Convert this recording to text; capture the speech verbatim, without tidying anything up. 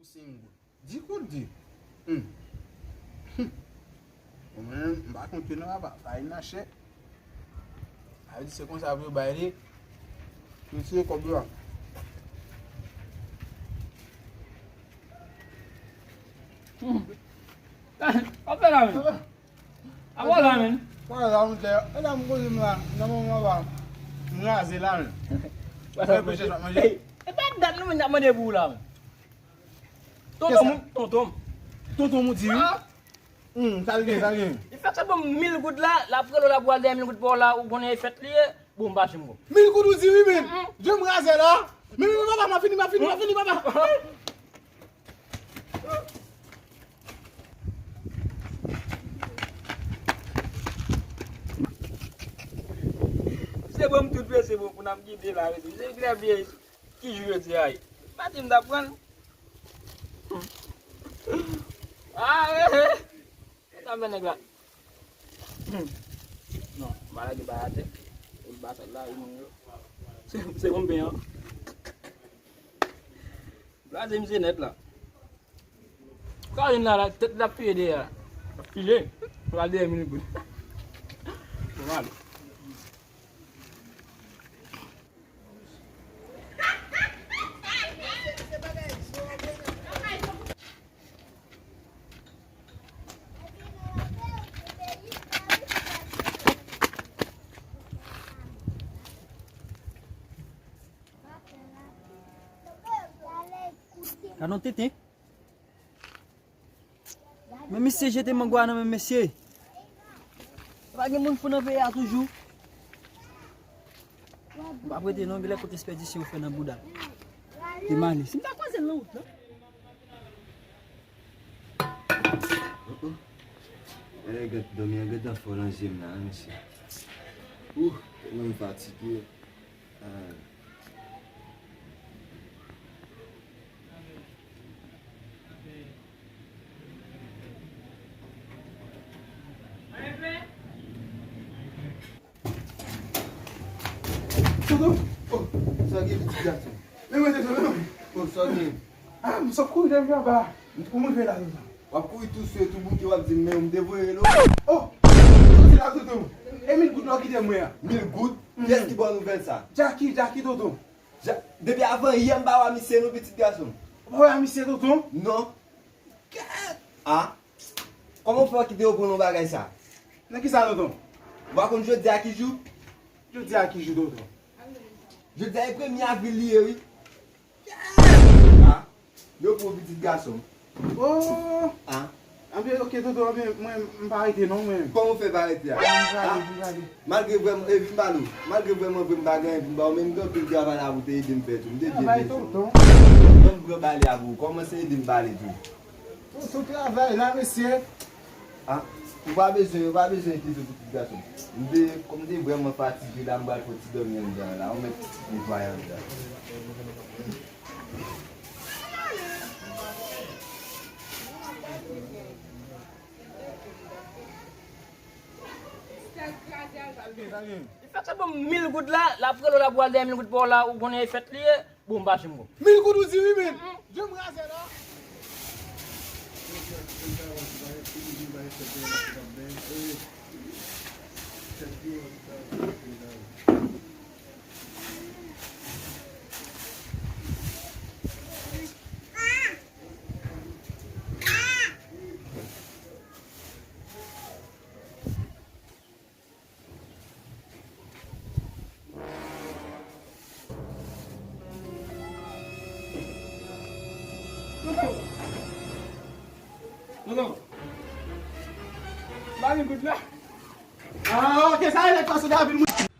Senk goud. Di goud di. Hmm. Hmm. Bon, mwen menm, m pa konte non, papa. Farin mache. Sa vle di se konsa pou yo bay li. Pou yo tire kòb yo a. Hmm. W ap fè la menm? A wala menm. Wala, monchè. E la m koze m la. Nan moman la. M raze la menm. Wala, monchè. Ey, e pa dat nou menm n ap mande pou ou la menm. Tonton m, tonton m. Tonton m ou di wi. Ah. Hmm, sa l gen, sa l gen. Li fèk se bon mil goud la, l ap rele w la pou al dèyè mil goud pa w la, ou konnen e fèt li ye. Bon, m pa janm bon. Mil goud ou di wi menm. Mm-mm. Je m raze la. Men, men, men, papa, m ap fini, m ap fini, m ap fini, papa. Se bon, m tout vle, se bon, pou n ap gide la, mesye. Se trè byen. Ki jou jodi a ye? Pa di m t ap pran l. Ah, eh, eh. Sa m fè nèg la. Non, m pa lage bay atè. Ou ba sòt la, ou moun yo. Se, se bon pen an. Blaze misye nèt la. Sa vin la, la, tèt la ap file dèyè la. Ap file. Pral dèyè mil goud. Bon, ale. Gad yon tenten. Men misye jete mangwa nan men mesye. Pa gen moun fou nan peyi a toujou. M pa prete non, gen lè kote espedisyon ou fè nan bouda. Te male. Si m ta kwaze l nan wout lan. Gade gad dòmi an gentan fò nan je m la, wi, mesye. Ouh, tèlman m fatige. Ah. Toto! Oh, sa gen pitit gason. Men mwen, Toto, men mwen. Oh, sa gen. Ah, m sot kouri depi anba. Pou mwen fè la, Toto. W ap kouri tou swe, tou bouke, w ap di m, men m te voye l. Oh! Soti la, Toto. E mil goud la w kite mwen an. Mil goud? Mhm. Kiyès ki ba w nouvèl sa? Jacky, Jacky, Toto. Ja-, depi avan yè m pa wè misye non, pitit gason. Ou pa wè misye, Toto? Non. Kèt! Ah! Kòman w fè w kite yo pran nan bagay sa? Nan ki sa, tonton? Ou pa konn jodi a ki jou? Jodi a ki jou, tonton? Jodi a e premye avril li ye, wi. Kèt! Ah! Yo pran pitit gason. Oh! Ah! Anben, ok, tonton, anben, mwen, m pa rete non, mwen. Kòman w fè pa rete a? Ah, m prale, m prale. Malgre vrèman, e, vin pale w. Malgre vrèman vre m pa gen anyen pou m ba w, men m gen anpil travay la pou te ede m fè tou. M te byen bezwen w. Ban m pran bale a pou ou. Kòmanse ede m bale tou. Tonton travay la, mesye. Ah, ou pa bezwen, ou pa bezwen enkyete w, pitit gason. M te, kòm m te vrèman fatige la, m pral fè yon ti dòmi anndan la. Ou mèt netwaye anndan. Li fèk se bon mil goud la, l ap rele w la pou al dèyè mil goud pa w la, ou konnen e fèt li ye. Bon, m pa janm bon. Mil goud ou di wi, men. Mm-mm. Je m raze la. Tonton. Tonton. Ba li goud la. Ah, ok, sa e nèg pase David, mwen.